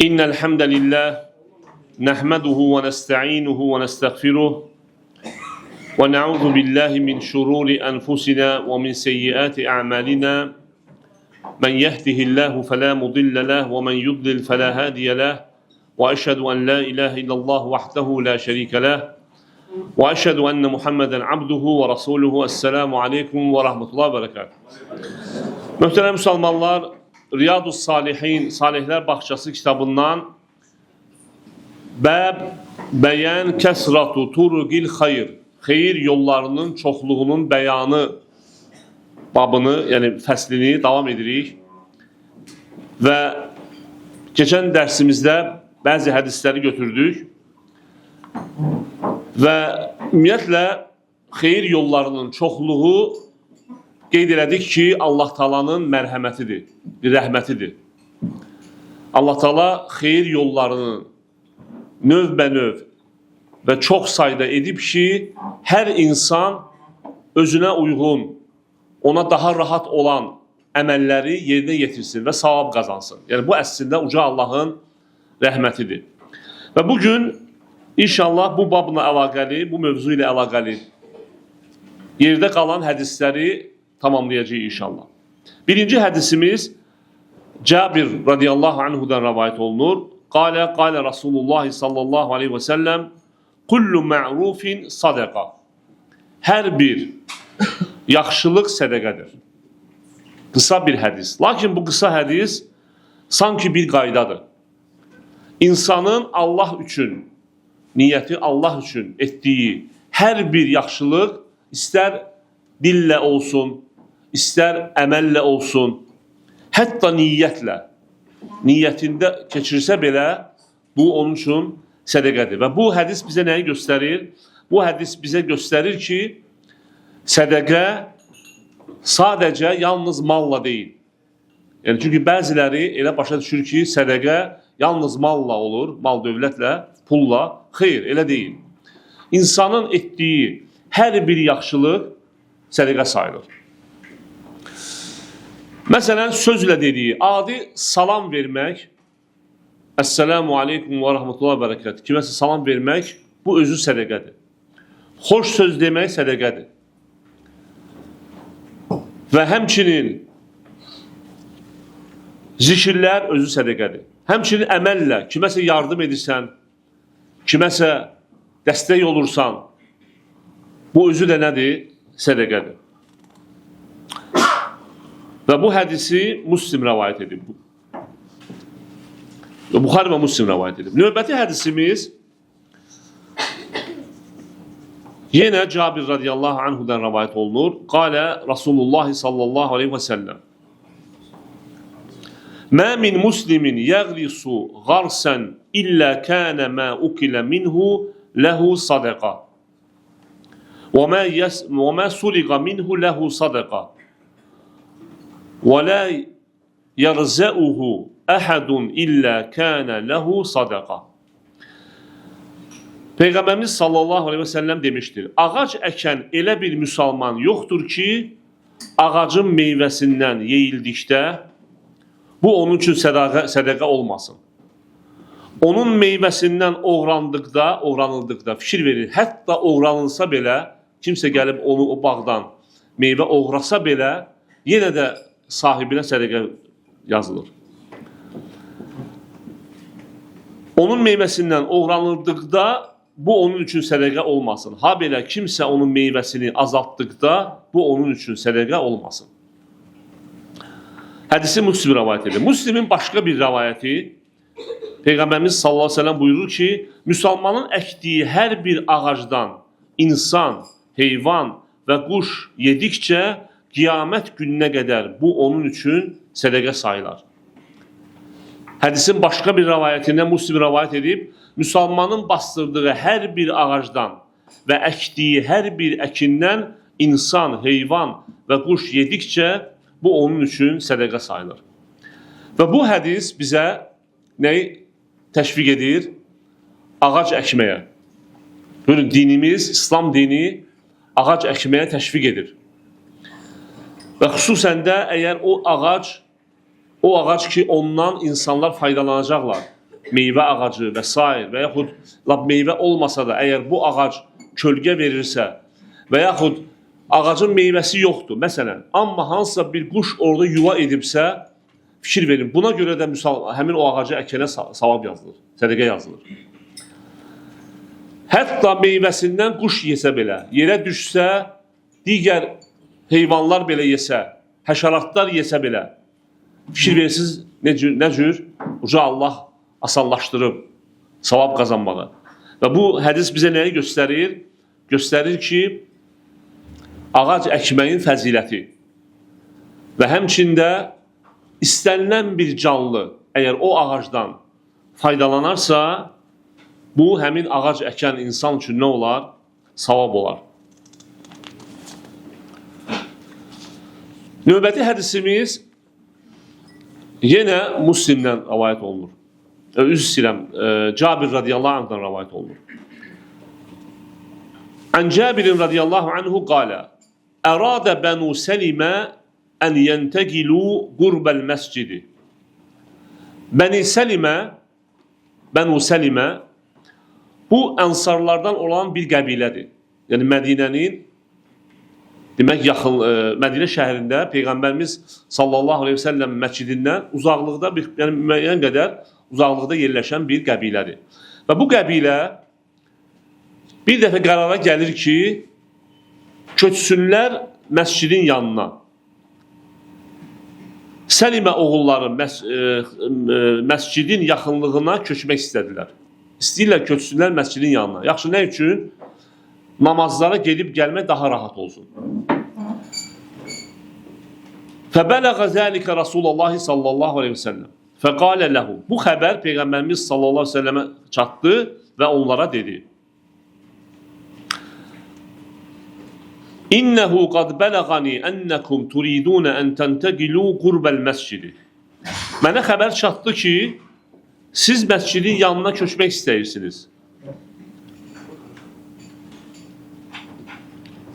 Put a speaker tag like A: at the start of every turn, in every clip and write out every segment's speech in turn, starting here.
A: إن الحمد لله نحمده ونستعينه ونستغفره ونعوذ بالله من شرور أنفسنا ومن سيئات أعمالنا من يهده الله فلا مضل له ومن يضلل فلا هادي له وأشهد أن لا إله إلا الله وحده لا شريك له وأشهد أن محمدا عبده ورسوله. السلام عليكم ورحمة الله وبركاته. Möhtərəm müsəlmanlar, Riyadus Salihin, Salihlər Bağçası kitabından Bəb Bəyan Kəsratu Turuqil Xeyr, xeyir yollarının çoxluğunun bəyanı babını, yəni fəslini davam edirik. Və keçən dərsimizdə bəzi hədisləri götürdük. Və ümumiyyətlə xeyir yollarının çoxluğu qeyd elədik ki, Allah Taala'nın mərhəmətidir, bir rəhmətidir. Allah Taala xeyir yollarını növbənöv və çox sayda edib ki, hər insan özünə uyğun, ona daha rahat olan əməlləri yerinə yetirsin və savab qazansın. Yəni bu əslində uca Allahın rəhmətidir. Və bugün inşallah bu babla əlaqəli, bu mövzu ilə əlaqəli yerdə qalan hədisləri tamamlayacağıq inşallah. Birinci hədisimiz Cabir radiyallahu anhudan rivayet olunur. Qale, qale Rasulullah sallallahu aleyhi ve sellem kullu ma'rufin sadaka. Hər bir yaxşılıq sədəqədir. Qısa bir hədis. Lakin bu qısa hədis sanki bir qaydadır. İnsanın Allah üçün, niyyəti Allah üçün etdiyi hər bir yaxşılıq istər dillə olsun, istər əməllə olsun, hətta niyyətlə, niyyətində keçirsə belə bu onun üçün sədəqədir. Və bu hədis bizə nəyi göstərir? Bu hədis bizə göstərir ki, sədəqə sadəcə yalnız malla deyil. Yəni çünki bəziləri elə başa düşür ki, sədəqə yalnız malla olur, mal dövlətlə, pulla. Xeyr, elə deyil. İnsanın etdiyi hər bir yaxşılıq sədəqə sayılır. Məsələn, sözlə dediyi, adi salam vermək, Əssəlamu aleykum və rəhmətullah və bərəkət. Kiməsə salam vermək, bu özü sədəqədir. Xoş söz demək sədəqədir. Və həmçinin zikirlər özü sədəqədir. Həmçinin əməllə kiməsə yardım edirsən, kiməsə dəstək olursan, bu özü də nədir? Sədəqədir. Və bu hədisi Müslim rəvayət edib. Buxari və Müslim rəvayət edib. Növbəti hədisimiz yenə Cabir radiyallahu anhudan rəvayət olunur. Qalə Rasulullah sallallahu aleyhi və səlləm Mə min muslimin yəğrisu qarsən illə kənə mə ukilə minhu ləhu sadaqa və mə suliqa minhu ləhu sadaqa və la yərzəuhu əhədun illə kənə ləhu sadaqa. Peyğəmbərimiz sallallahu aleyhi və səlləm demişdir. Ağac əkən elə bir müsəlman yoxdur ki, ağacın meyvəsindən yeyildikdə bu onun üçün sədəqə olmasın. Onun meyvəsindən oğranıldıqda fikir verin, hətta oğranılsa belə, kimsə gəlib onu o bağdan meyvə oğrasa belə, yenə də sahibinə sədəqə yazılır. Onun meyvəsindən oğranıldıqda bu onun üçün sədəqə olmasın. Ha belə kimsə onun meyvəsini azaltdıqda bu onun üçün sədəqə olmasın. Hədisi Müslim rəvayət edir. Müslimin başqa bir rəvayəti Peyğəmbərimiz sallallahu əleyhi və səlləm buyurur ki, müsəlmanın əkdiyi hər bir ağacdan insan, heyvan və quş yedikcə qiyamət gününə qədər bu onun üçün sədəqə sayılar. Hədisin başqa bir rəvayətində Müslim rəvayət edib, müsəlmanın bastırdığı hər bir ağacdan və əkdiyi hər bir əkindən insan, heyvan və quş yedikcə bu onun üçün sədəqə sayılır. Və bu hədis bizə nəyi təşviq edir? Ağac əkməyə. Görün, dinimiz, İslam dini ağac əkməyə təşviq edir. Və xüsusən də əgər o ağac ki ondan insanlar faydalanacaqlar. meyvə ağacı və s. və yaxud lap meyvə olmasa da, əgər bu ağac kölgə verirsə və yaxud ağacın meyvəsi yoxdur, məsələn, amma hansısa bir quş orada yuva edibsə, fikir verin, buna görə də həmin o ağacı əkənə savab yazılır, sədəqə yazılır. Hətta meyvəsindən quş yesə belə, yerə düşsə, digər heyvanlar belə yesə, həşəratlar yesə belə, fikir verirsiniz, nə cür Uca Allah asanlaşdırıb savab qazanmağı. Və bu hədis bizə nəyi göstərir? Göstərir ki, ağac əkməyin fəziləti və həmçində istənilən bir canlı əgər o ağacdan faydalanarsa, bu həmin ağac əkən insan üçün nə olar? Savab olar. Növbəti hədisimiz yenə Müslimdən rəvayət olunur. Üzr istəyirəm, Cabir radiyallahu anhdan rəvayət olunur. Ən Cabirin radiyallahu anhu qalə: Ərada Bənu Səlimə ən yənteqilu qurbəl məscidi. Bəni Səlimə, Bənu Səlimə bu ənsarlardan olan bir qəbilədir. Yəni Mədinənin, demək, yaxın Mədinə şəhərində Peyğəmbərimiz sallallahu əleyhi və səlləm məscidindən uzaqlıqda bir, yəni müəyyən qədər uzaqlıqda yerləşən bir qəbilədir. Və bu qəbilə bir dəfə qərara gəlir ki, köçsünlər məscidin yanına. Səlimə oğulları məscidin yaxınlığına köçmək istədilər. İstəyirlər köçsünlər məscidin yanına. Yaxşı, nə üçün? Namazlara gedib gəlmək daha rahat olsun. Fəbələğə zəlikə Rasulullah sallallahu aleyhi və səlləm. Fəqalə ləhu. Bu xəbər Peyğəmbərimiz sallallahu aleyhi və səlləmə çatdı və onlara dedi: İnnehu qad bələğani ənəkum turidun ən tənteqilu qurbəl məscidi. Mənə xəbər çatdı ki, siz məscidin yanına köçmək istəyirsiniz.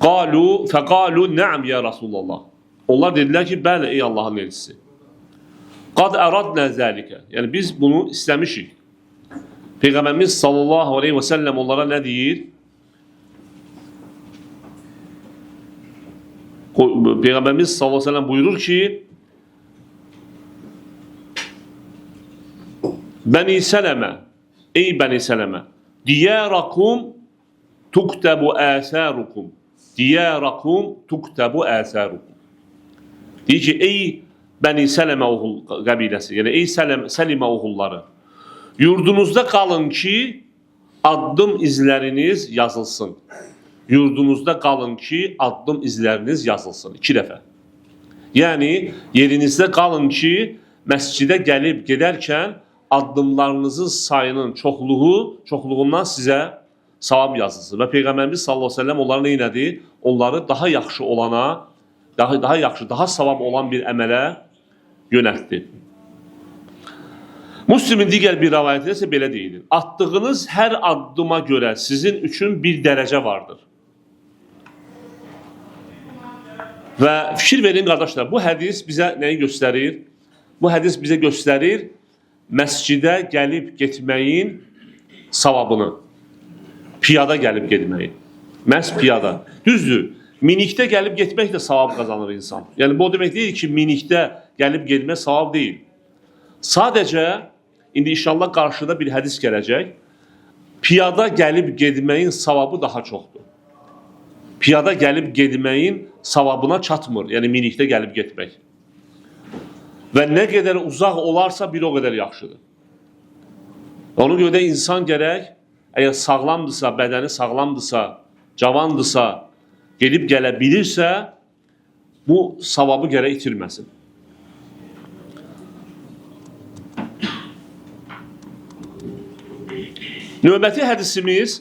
A: Qalu, fəqalu nəam ya Rasulallah. Onlar dedilər ki, bəli ey Allahın elçisi. Qad əradnə zəlikə. Yəni biz bunu istəmişik. Peyğəmbərimiz sallallahu aleyhi və səlləm onlara nə deyir? Peyğəmbərimiz sallallahu aleyhi və səlləm buyurur ki, Bəni Sələmə, ey Bəni Sələmə, diyarakum tuktəbu əsərukum. Diyarakum tuktəbu əsərukum. Deyir ki, ey Bəni Sələmə oğul qəbiləsi, yəni ey Səlimə oğulları, yurdunuzda qalın ki, addım izləriniz yazılsın. Yurdunuzda qalın ki, addım izləriniz yazılsın. 2 dəfə. Yəni, yerinizdə qalın ki, məscidə gəlib gedərkən addımlarınızın sayının çoxluğundan sizə savab yazılsın. Və Peyğəmbərimiz sallallahu əleyhi və səlləm onları nə elədi? Onları daha yaxşı olana, daha yaxşı, daha savab olan bir əmələ yönəltdi. Müslimin digər bir rəvayətində isə belə deyilir: Atdığınız hər addıma görə sizin üçün bir dərəcə vardır. Və fikir verin qardaşlar, bu hədis bizə nəyi göstərir? Bu hədis bizə göstərir məscidə gəlib getməyin savabını. Piyada gəlib getməyin. Məhz piyada. Düzdür, minikdə gəlib getmək də savab qazanır insan. Yəni bu o demək deyil ki, minikdə gəlib getmək savab deyil. Sadəcə, indi inşallah qarşıda bir hədis gələcək. Piyada gəlib getməyin savabı daha çoxdur. Piyada gəlib getməyin savabına çatmır. Yəni minikdə gəlib getmək. Və nə qədər uzaq olarsa bir o qədər yaxşıdır. Ona görə də insan gərək, əgər sağlamdırsa, bədəni sağlamdırsa, cavandırsa, gedib gələ bilirsə, bu savabı gərək itirməsin. Növbəti hədisimiz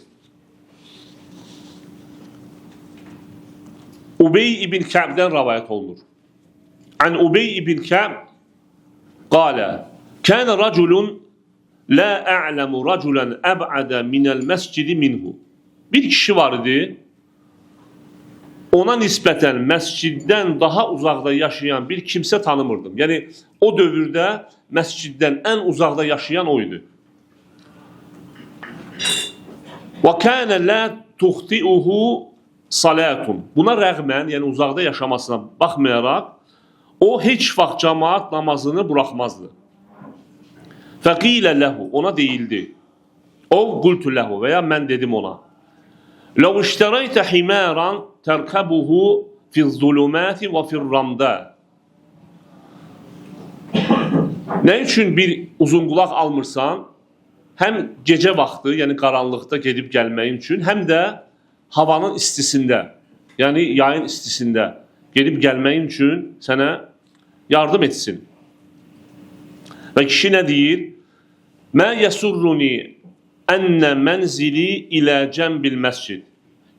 A: Ubey ibn Kəbdən rəvayət olunur. An Ubey ibn Kəb qalə: Kənə raculun la a'lamu raculan əb'adə minəl məscidi minhu. Bir kişi var idi, ona nisbətən məsciddən daha uzaqda yaşayan bir kimsə tanımırdım. Yəni o dövrdə məsciddən ən uzaqda yaşayan o idi. Və kənə lə tuxtiuhu salatun. Buna rəğmən, yəni uzaqda yaşamasına baxmayaraq, o heç vaxt cəmaat namazını buraxmazdı. Fəqilə ləhu, ona deyildi. O qultu ləhu və ya mən dedim ona. Ləv iştərəytə himəran tərkəbuhu fiz-zulumati və fir-ramda. Nə üçün bir uzunqulaq almırsan? Həm gecə vaxtı, yəni qaranlıqda gedib gəlməyin üçün, həm də havanın istisində, yəni yayın istisində gedib gəlməyin üçün sənə yardım etsin. Və kişi nə deyir? Mə yəsurruni ənə mənzili ilə cənbil məscid.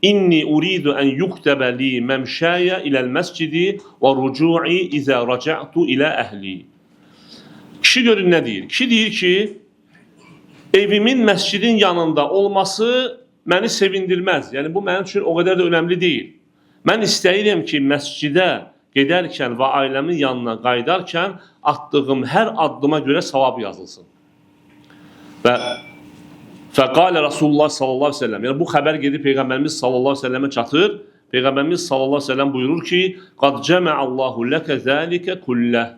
A: İnni uridu ən yuktəbə li məmşəyə iləl məscidi və rucu'i izə raca'tu ilə əhli. Kişi görün nə deyir? Kişi deyir ki, evimin məscidin yanında olması məni sevindirməz. Yəni bu mənim üçün o qədər də önəmli deyil. Mən istəyirəm ki, məscidə gedərkən və ailəmin yanına qayıdarkən atdığım hər addıma görə savab yazılsın. Və fəqalə Rasulullah sallallahu əleyhi və səlləm. Yəni bu xəbər gedib Peyğəmbərimiz sallallahu əleyhi və səlləmə çatır. Peyğəmbərimiz sallallahu əleyhi və səlləm buyurur ki: "Qad cəmə-Allahu ləkə zəlikə kulləh."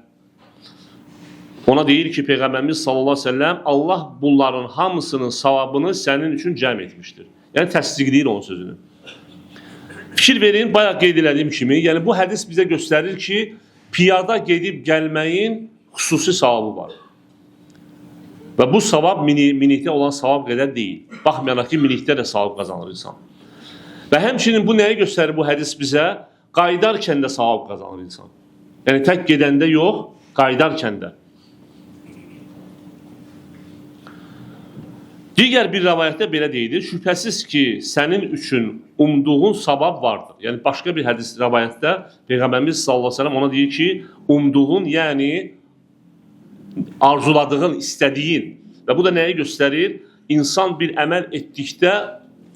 A: Ona deyir ki, Peyğəmbərimiz sallallahu əleyhi və səlləm, Allah bunların hamısının savabını sənin üçün cəm etmişdir. Yəni təsdiqləyir onun sözünü. Fikir verin, bayaq qeyd elədiyim kimi, yəni bu hədis bizə göstərir ki, piyada gedib gəlməyin xüsusi savabı var. Və bu savab minikdə olan savab qədər deyil. Baxmayaraq ki, minikdə də savab qazanır insan. Və həmçinin bu nəyi göstərir bu hədis bizə? Qayıdarkən də savab qazanır insan. Yəni tək gedəndə yox, qayıdarkən də. Digər bir rəvayətdə belə deyilir, şübhəsiz ki, sənin üçün umduğun savab vardır. Yəni başqa bir hədis rəvayətdə Peyğəmbərimiz sallallahu əleyhi və səlləm ona deyir ki, umduğun, yəni arzuladığın, istədiyin. Və bu da nəyi göstərir? İnsan bir əməl etdikdə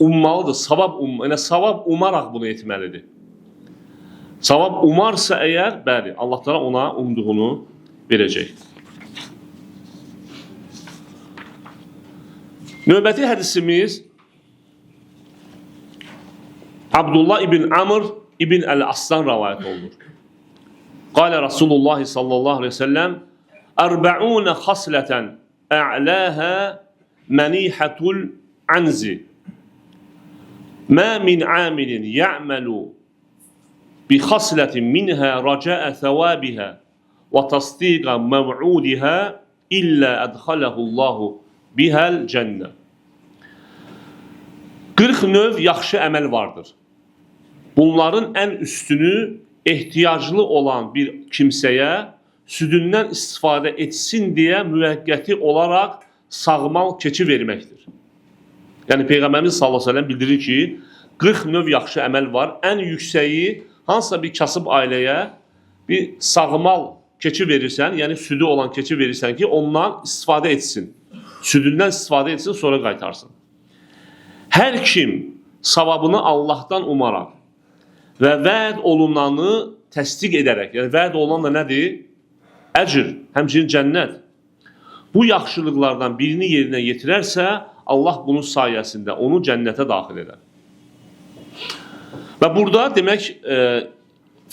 A: ummalıdır, savab yəni savab umaraq bunu etməlidir. Savab umarsa əgər, bəli, Allah Teala ona umduğunu verəcək. Növbəti hədisimiz Abdullah ibn Amr ibn Əl-Asdan rəvayət olunur. Qalə Rasulullah sallallahu aleyhi ve sellem Ərba'unə xaslətən ə'ləhə mənihətul anzi Mə min amilin ya'məlu bi xaslətin minhə rəcəə thəvabihə və tasdiqə məv'udihə illə ədxələhullahu bihəl cənnə. 40 növ yaxşı əməl vardır. Bunların ən üstünü ehtiyaclı olan bir kimsəyə südündən istifadə etsin deyə müvəqqəti olaraq sağmal keçi verməkdir. Yəni Peyğəmbərimiz sallallahu əleyhi və səlləm bildirir ki, 40 növ yaxşı əməl var. Ən yüksəyi hansısa bir kasıb ailəyə bir sağmal keçi verirsən, yəni südü olan keçi verirsən ki, ondan istifadə etsin. Südündən istifadə etsin, sonra qaytarsın. Hər kim savabını Allahdan umaraq və vəd olunanı təsdiq edərək, yəni vəd olunan da nədir? Əcr, həmçinin cənnət. Bu yaxşılıqlardan birini yerinə yetirərsə, Allah bunun sayəsində onu cənnətə daxil edər. Və burada demək,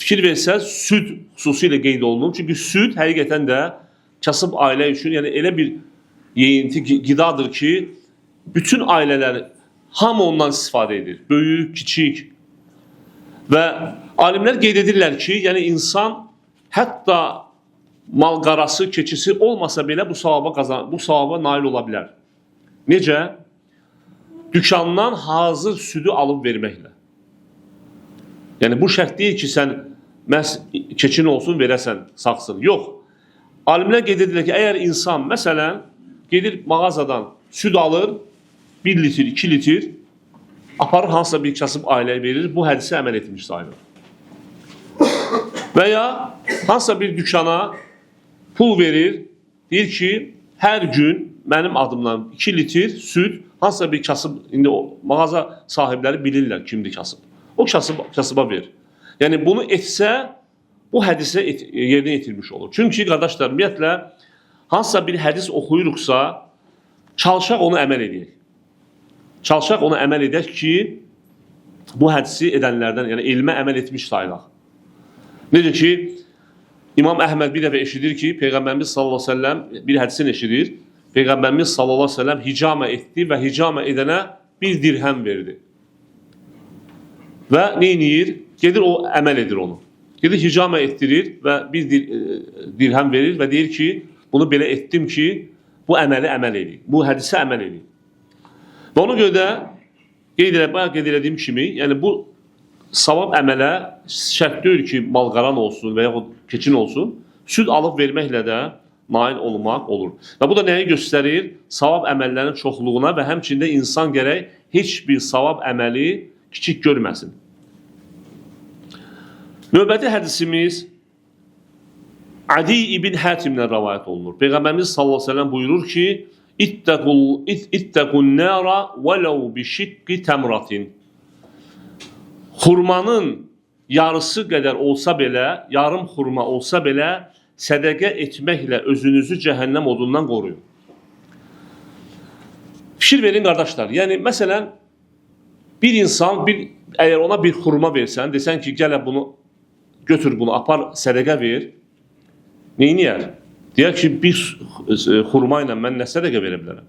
A: fikir versəz, süd xüsusilə qeyd olunur. Çünki süd həqiqətən də kasıb ailə üçün, yəni elə bir yeyinti, qidadır ki, bütün ailələr, hamı ondan istifadə edir. Böyük, kiçik. Və alimlər qeyd edirlər ki, yəni insan hətta malqarası, keçisi olmasa belə bu savaba bu savaba nail ola bilər. Necə? Dükandan hazır südü alıb verməklə. Yəni bu şərt deyil ki, sən məhz keçin olsun, verəsən, sağsın. Yox. Alimlər qeyd edirlər ki, əgər insan məsələn gedir mağazadan süd alır, 1 litr, 2 litr, aparır hansısa bir kasıb ailəyə verir, bu hədisə əməl etmiş sayılır. Və ya hansısa bir dükana pul verir, deyir ki, hər gün mənim adımdan 2 litr süd hansısa bir kasıb, indi o mağaza sahibləri bilirlər kimdir kasıb. O kasıba verir. Yəni bunu etsə, bu hədisə yerinə yetirmiş olur. Çünki qardaşlar, ümumiyyətlə, hansısa bir hədis oxuyuruqsa, çalışaq onu əməl edək. Çalışaq ona əməl edək ki, bu hədisi edənlərdən, yəni elmə əməl etmiş sayılaq. Necə ki, İmam Əhməd bir dəfə eşidir ki, Peyğəmbərimiz sallallahu əleyhi və səlləm bir hədisini eşidir. Peyğəmbərimiz sallallahu əleyhi və səlləm hicamə etdi və hicamə edənə bir dirhəm verdi. Və nə edir? Gedir o əməl edir onu. Gedir hicamə etdirir və bir dirhəm verir və deyir ki, bunu belə etdim ki, bu əməli əməl edeyim. Bu hədisə əməl edeyim. Və ona görə də bayaq qeyd elədiyim kimi, yəni bu savab əmələ şərt deyil ki, malqaran olsun və yaxud keçin olsun, süd alıb verməklə də nail olmaq olur. Və bu da nəyi göstərir? Savab əməllərin çoxluğuna və həmçində insan gərək heç bir savab əməli kiçik görməsin. Növbəti hədisimiz Adi ibn Hətimdən rəvayət olunur. Peyğəmbərimiz sallallahu əleyhi və səlləm buyurur ki, İttəqun nara vələv bi şiqqi təmratin. Xurmanın yarısı qədər olsa belə, yarım xurma olsa belə sədəqə etməklə özünüzü cəhənnəm odundan qoruyun. Fikir verin qardaşlar. Yəni məsələn bir insan əgər ona bir xurma versən, desən ki, gəl bunu götür bunu apar sədəqə ver. Neyniyər? Deyər ki, bir xurma ilə mən nə sədəqə verə bilərəm?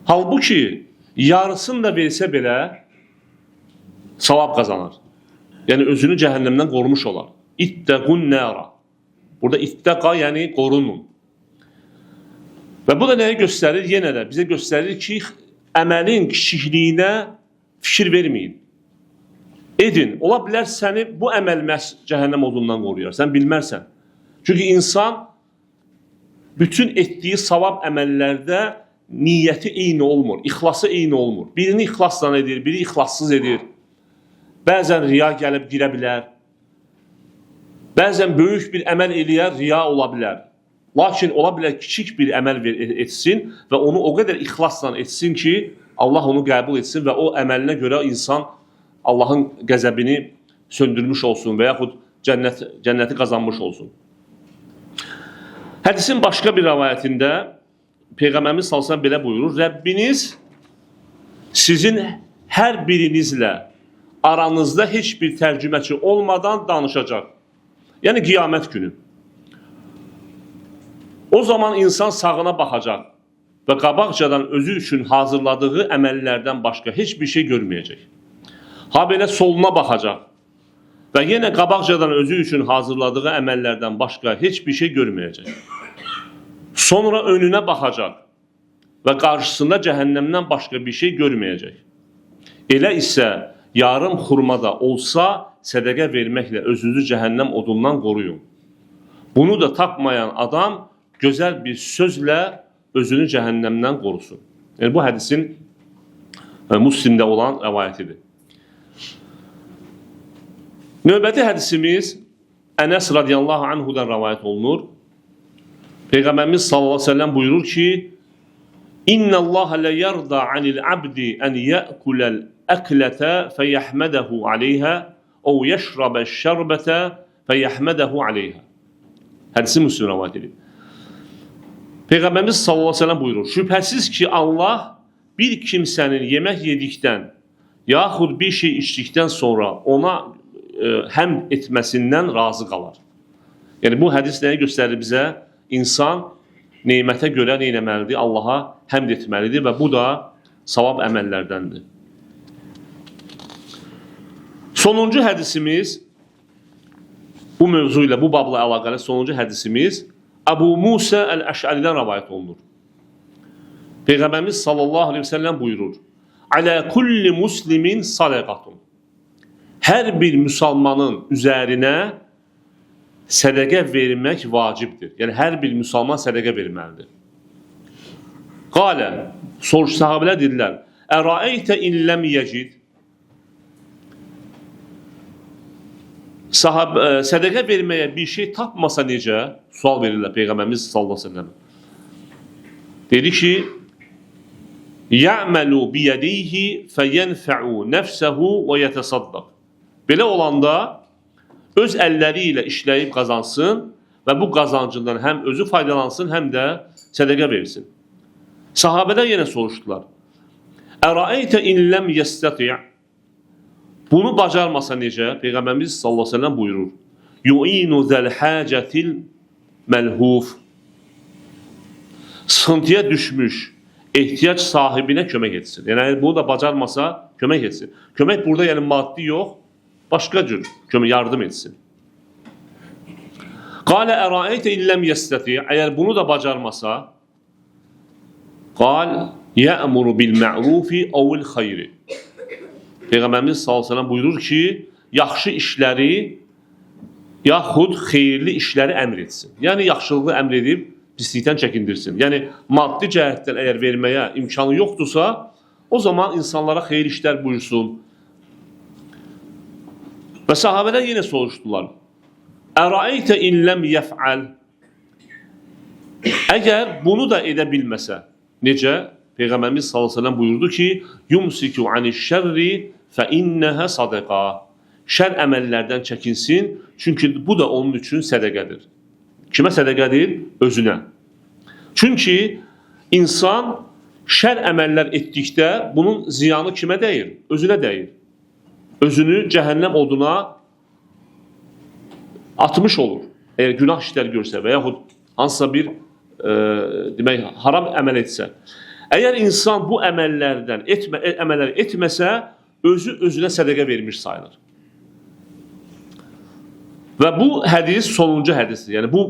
A: Halbuki yarısını da versə belə savab qazanır. Yəni özünü cəhənnəmdən qorumuş olar. İttəqun nara. Burada ittəqa yəni qorunun. Və bu da nəyi göstərir? Yenə də bizə göstərir ki, əməlin kiçikliyinə fikir verməyin. Edin. Ola bilər səni bu əməl məhz cəhənnəm odundan qoruyar. Sən bilmərsən. Çünki insan bütün etdiyi savab əməllərdə niyyəti eyni olmur, ixlası eyni olmur. Birini ixlasla edir, biri ixlassız edir. Bəzən riya gəlib girə bilər. Bəzən böyük bir əməl eləyər, riya ola bilər. Lakin ola bilər kiçik bir əməl etsin və onu o qədər ixlasla etsin ki, Allah onu qəbul etsin və o əməlinə görə insan Allahın qəzəbini söndürmüş olsun və yaxud cənnəti qazanmış olsun. Hədisin başqa bir rəvayətində Peyğəmbərimiz sallallahu əleyhi və səlləm belə buyurur: Rəbbiniz sizin hər birinizlə aranızda heç bir tərcüməçi olmadan danışacaq. Yəni qiyamət günü. O zaman insan sağına baxacaq və qabaqcadan özü üçün hazırladığı əməllərdən başqa heç bir şey görməyəcək. Ha belə soluna baxacaq və yenə qabaqcadan özü üçün hazırladığı əməllərdən başqa heç bir şey görməyəcək. Sonra önünə baxacaq və qarşısında cəhənnəmdən başqa bir şey görməyəcək. Elə isə yarım xurma da olsa sədəqə verməklə özünüzü cəhənnəm odundan qoruyun. Bunu da tapmayan adam gözəl bir sözlə özünü cəhənnəmdən qorusun. Yəni bu hədisin Müslimdə olan rəvayətidir. Növbəti hədisimiz Ənəs radiyallahu anhudan rəvayət olunur. Peyğəmbərimiz sallallahu əleyhi və səlləm buyurur ki: İnna Allaha la yarda anil abdi en ya'kulal əklətə feyəhmədehu aleyhə o yeşrəbə şərbətə feyəhmədehu aleyhə. Hədisi Müslim rəvayət edib. Peyğəmbərimiz sallallahu əleyhi və səlləm buyurur: Şübhəsiz ki, Allah bir kimsənin yemək yedikdən yaxud bir şey içdikdən sonra ona həmd etməsindən razı qalar. Yəni bu hədis nəyi göstərir bizə? İnsan nemətə görə nə etməlidir? Allaha həmd etməlidir və bu da savab əməllərdəndir. Sonuncu hədisimiz bu mövzu ilə, bu babla əlaqəli sonuncu hədisimiz Əbu Musa əl-Əş'əridən rəvayət olunur. Peyğəmbərimiz sallallahu əleyhi və səlləm buyurur: Alə kulli muslimin sadaqatun. Hər bir müsəlmanın üzərinə sədəqə vermək vacibdir. Yəni hər bir müsəlman sədəqə verməlidir. Qalə, soruş sahabələr dedilər: Əraeytə in ləm yecid. Sədəqə verməyə bir şey tapmasa necə? Sual verirlər Peyğəmbərimiz sallallahu əleyhi və səlləm. Dedi ki: Ya'melu biyədeyhi fəyenfə'u nəfsəhu və yətəsaddaq. Belə olanda öz əlləri ilə işləyib qazansın və bu qazancından həm özü faydalansın, həm də sədəqə versin. Sahabələr yenə soruşdular: Əraeytə in ləm yəstəti'. Bunu bacarmasa necə? Peyğəmbərimiz sallallahu əleyhi və səlləm buyurur. Yu'inu zəl hacətil məlhuf. Sıxıntıya düşmüş ehtiyac sahibinə kömək etsin. Yəni bunu da bacarmasa kömək etsin. Kömək burada yəni maddi yox, başqa cür kömək yardım etsin. Qalə əraeytə in ləm yəstəti. Əgər bunu da bacarmasa, qal yə'muru bil ma'rufi evil xeyri. Peyğəmbərimiz sallallahu əleyhi və səlləm buyurur ki, yaxşı işləri yaxud xeyirli işləri əmr etsin. Yəni yaxşılığı əmr edib pislikdən çəkindirsin. Yəni maddi cəhətdən əgər verməyə imkanı yoxdursa, o zaman insanlara xeyir işlər buyursun. Və sahabələr yenə soruşdular. Əraeytə in ləm yəf'al. Əgər bunu da edə bilməsə, necə? Peyğəmbərimiz sallallahu əleyhi və səlləm buyurdu ki, yumsiku anişşerri fe innəhə sadaqa. Şər əməllərdən çəkinsin, çünki bu da onun üçün sədəqədir. Kimə sədəqədir? Özünə. Çünki insan şər əməllər etdikdə bunun ziyanı kimə dəyir? Özünə dəyir. Özünü cəhənnəm oduna atmış olur. Əgər günah işlər görsə və yaxud hansısa bir demək haram əməl etsə. Əgər insan bu əməllərdən əməllər etməsə, özü özünə sədəqə vermiş sayılır. Və bu hədis sonuncu hədisdir. Yəni bu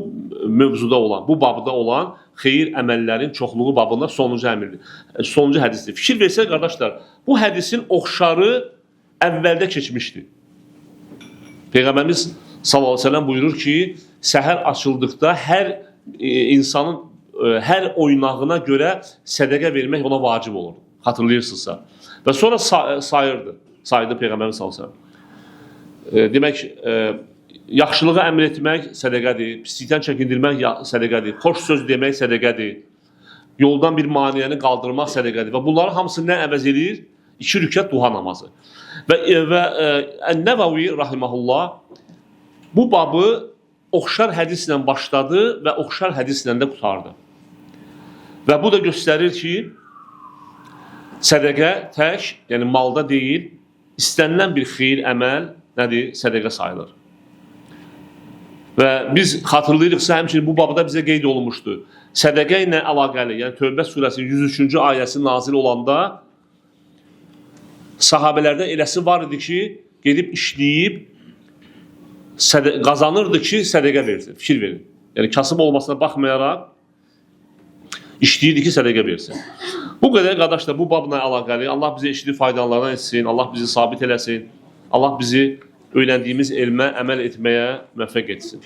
A: mövzuda olan, bu babda olan xeyir əməllərin çoxluğu babında sonuncu əmrdir. Sonuncu hədisdir. Fikir versək qardaşlar, bu hədisin oxşarı əvvəldə keçmişdi. Peyğəmbərimiz sallallahu əleyhi və səlləm buyurur ki, səhər açıldıqda hər insanın hər oynağına görə sədəqə vermək ona vacib olur. Xatırlayırsınızsa. Və sonra sayırdı. Saydı Peyğəmbərimiz sallallahu əleyhi və səlləm. Demək, yaxşılığı əmr etmək sədəqədir, pislikdən çəkindirmək sədəqədir, xoş söz demək sədəqədir, yoldan bir maneəni qaldırmaq sədəqədir. Və bunların hamısı nə əvəz edir? 2 rükət duha namazı. Və Ən-Nəvəvi rahimehullah bu babı oxşar hədislə başladı və oxşar hədislə də qurtardı. Və bu da göstərir ki, sədəqə tək, yəni malda deyil, istənilən bir xeyir əməl nədir? Sədəqə sayılır. Və biz xatırlayırıqsa, həmçinin bu babda bizə qeyd olunmuşdu. Sədəqə ilə əlaqəli, yəni Tövbə surəsinin 103-cü ayəsi nazil olanda sahabələrdən eləsi var idi ki, gedib işləyib qazanırdı ki, sədəqə versin, fikir verin. Yəni kasıb olmasına baxmayaraq işləyirdi ki, sədəqə versin. Bu qədər qardaşlar, bu babla əlaqəli. Allah bizi eşidib faydalardan etsin, Allah bizi sabit eləsin, Allah bizi öyrəndiyimiz elmə əməl etməyə müvəffəq etsin.